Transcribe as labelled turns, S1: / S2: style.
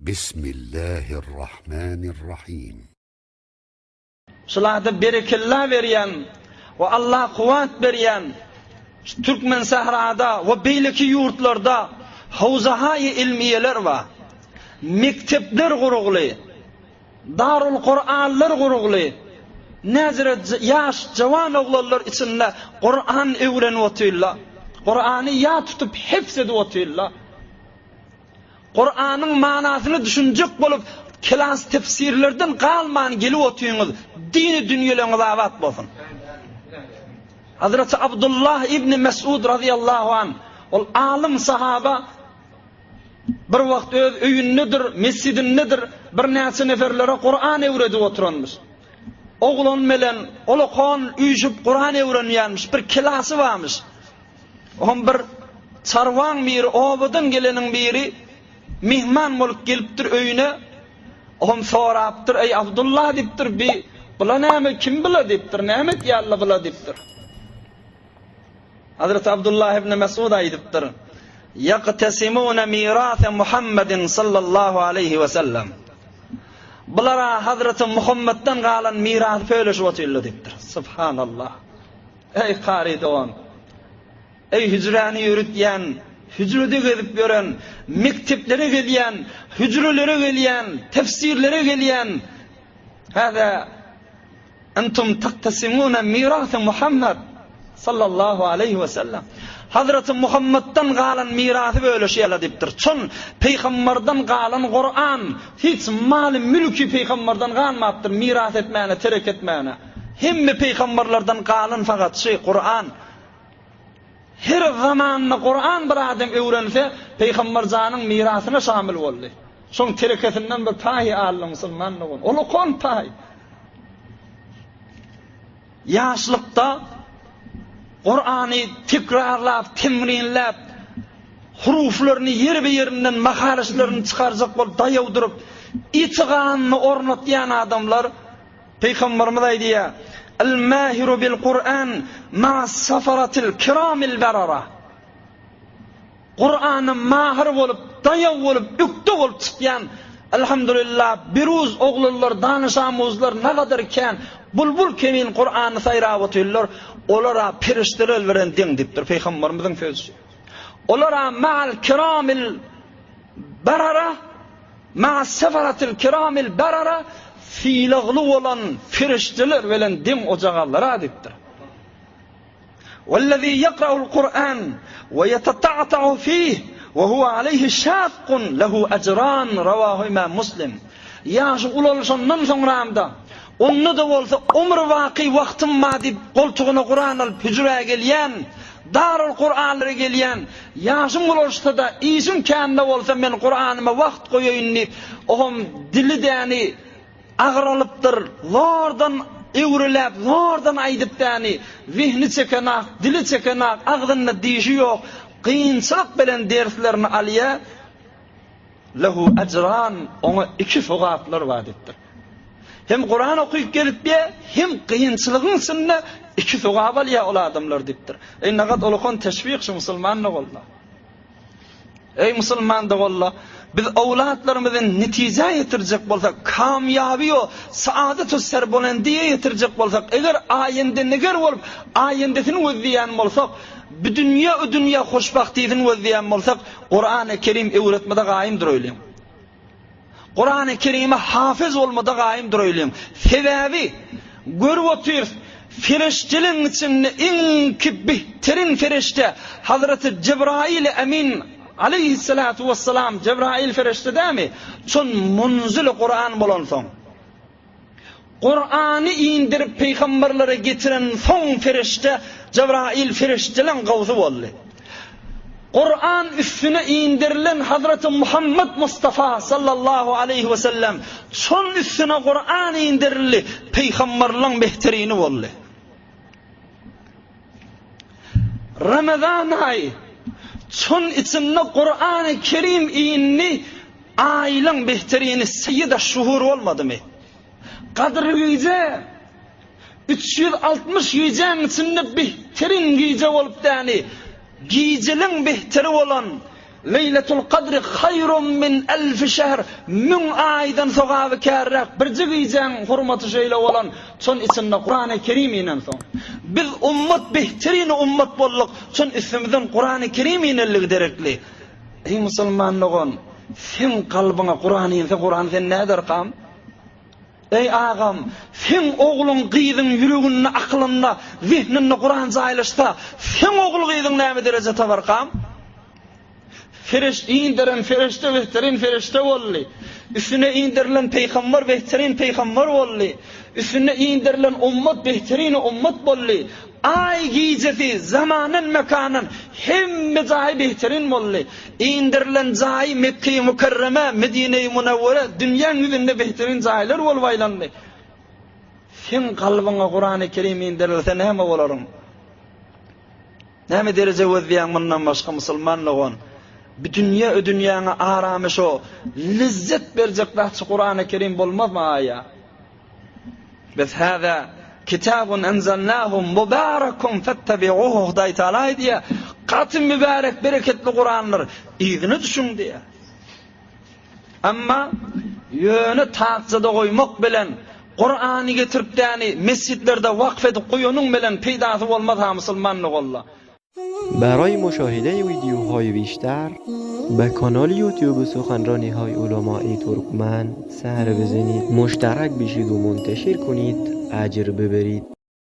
S1: Bismillahirrahmanirrahim.
S2: Şulada berekella berýän we Allah kuwwat berýän şu Türkmen sährada we beýleki ýurtlarda howzahaýy ilmiýeler bar. Mekdepler gurugly. Darul Kuranlar gurugly. Näzire ýaş jawan oglanlar içinde Kuran öwrenip otyrlar. Kurany ýat tutup hifz edip otyrlar. Kuranyň manasyna düşünjek bolup kelas tefsirlerden galman gelip otyňyz dini dünýeleňiz abat bolsun. Hazreti Abdullah ibn Mesud razyýallahu an ol alym sahaba bir wagt öz öýündedir, mesjidindedir, birnäçe neferlere Kuran öwredip oturanmyş. Oglan bilen ulakan üýşüp Kuran öwrenýänmiş, bir kelasy barmyş. Oňam bir çarwaň biri, obadan geleniň biri myhman bolup gelipdir öýüne. Oňam sorapdyr, Eý, Abdylla diýipdir, bi bula näme, kim bula diýipdir, näme etýärler bula diýipdir. Hazreti Abdullah ibn Mesud aýdypdyr, Ýektesimune mirase Muhammedin sallallahu aleýhi we sellem. Bulara Hazreti Muhammetden galan mirasy pöleşip otyrlar diýipdir. Subhanallah. Eý, kary dogan! Eý, hüjräni ýöritýän, hüjrede gezip ýören, mekdeplere gelýän, hüjrelere gelýän, tefsirlere gelýän, Hâzâ entum taktasimûne mirase Muhammed sallallahu aleýhi we sellem. Hazreti Muhammedden galan mirasy bölüşýärler diýipdir. Çyn pygamberden galan Kuran hiç maly mülki pygamberden galmapdyr miras etmäne, terek etmäne. Hemme pygamberlerden galan fakat şy, Kuran. Her zamanda Kuran bir adam öwrense, Pygamberjanyň mirasyna şamil boldy. Şoň terekesinden bir paý aldy musulman dogan. Ol okan paý. Ýaşlykda Kurany tekrarlap, temrinläp, huruflaryny ýerbe-ýerinden maharyçlaryny çykarjak bolup daýaw durup, iti ganyny ornatýan adamlar Pygamberimiz aýdýar, El-mahiru bil-Kur'an ma'as safaratil kiramil barara. Kur'ana mahyr bolup, daýaw bolup, ökde bolup çykýan, elhamdülillah, biruz oglanlar, danyş-amuzlar nagadar kän, bulbul kemin Kur'any saýrap otyrlar, olara perişdeler bilen deň diýipdir Pygamberimiziň sözi. Olara ma'al kiramil barara Ma'a seferatil kiramil barara sylagly bolan perişdeler bilen deň ojagazlara diýipdir. Wellezî ýekra'ul Kur'an we ýeteta'ta'u fih we huwe aleýhi şakkun lehu ejran rawahu Imam Muslim. Ýaşy ulalyşandan soňramda, onda-da bolsa ömür baky wagtym bar diýip goltugyna Kuran alyp hüjrä gelýän, Darul Kuranlara gelýän, Ýaşym ulalşsa-da, işim kän-de bolsa, men Kuranyma wagt goýaýyn diýip, oňam dili däni agralypdyr, zordan öwrüläp, zordan aýdyp däni, zehni çekenak, dili çekenak, agzynda dişi ýok, kynçylyk bilen derslerini alýar. Lehu ejran, oňa iki sogaplar bar diýipdir. Hem Kuran okyp gelipýä, hem kynçylygyň içinde iki sogap alýar ol adamlar diýipdir. Eý nagat ulukan teşwik şu musulman doganlar. Eý musulman doganlar, biz owlatlarymyzy netijä ýetirjek bolsak, kamýaby ýo, saadetu serbolendiýe ýetirjek bolsak, eger aýende niger bolup, aýendesini gözleýän bolsak, bu dünýe, o dünýe hoşbagtysyny gözleýän bolsak, Kurany Kerim öwretmede gaýym duraýlyň. Kurany Kerime hafyz bolmada gaýym duraýlyň. Sebäbi görüp otyrys, ferişdeliň içinde iňki behterin ferişde Hazreti Jebrail Emin aleýhissalatu wessalam Jebrail ferişde dämi? Çün munzili Kuran bolansoň. Kurany indirip pygamberlere getiren soň ferişde Jebrail ferişdeleň gawsy boldy. Kuran üstüne indirilen Hazreti Muhammed Mustafa sallallahu aleýhi we sellem şol üstüne Kuran indirildi, pygamberleň behterini boldy. Ramazan aýy şol içinde Kurany Kerim indi aýlaň behterini seýýid aş-şuhur bolmadymy? Gadyr gije 360 gijäň içinde behterin gije bolup däni, gijeliň behteri bolan. Leýletul Kadri haýrun min elfi şehr, müň aýdan sogaby kärräk birje gijäň hormaty şeýle bolan, şon içinde Kurany Kerim inensoň. Biz ummat behterin ummat bolduk, şon üstümizden Kurany Kerim inenligi derekli. Eý musulman dogan, seň kalbyňa Kuran inse Kuran sen näderkam? Eý agam, seň ogluň gyzyň ýüreginde akylynda zehninde Kuran jaýlaşsa, seň ogul gyzyň näme dereje tabarkam? Fereş inderen fereşte behterin fereşte boldy. Üstüne inderilen peýgamber behterin peýgamber boldy. Üstüne inderilen ummat behterin ummat boldy. Aý gijesi zamanan mekanan hemme jaýy behterin boldy. Inderilen jaýy Mekge-i Mükerreme, Medine-i Münewwere dünýäň ýüzünde behterin jaýlar bolup aýlandy. Seň kalbyňa Kurany Kerim indirilse näme bolaryň? Näme dereje gözleýäň mundan başga musulman dogan? Bi dünýe ö dünýäňe aramy şo lezzet berjek zat şu Kurany Kerim bolmazmy aýa? Bes hâzâ kitabun enzelnâhu mübârekun fettebi'ûhu Hudaý Teala aýdýar, gaty mübärek bereketli Kurandyr, yzyna düşüň diýýär. Emma ýöne takjada goýmak bilen Kurany getirip däni mesjitlerde wakf edip goýanyň bilen peýdasy bolmaz ha musulman doganlar.
S3: برای مشاهده ویدیوهای بیشتر به کانال یوتیوب سخنرانی های علمای ترکمن سر بزنید مشترک بشید و منتشر کنید اجر ببرید.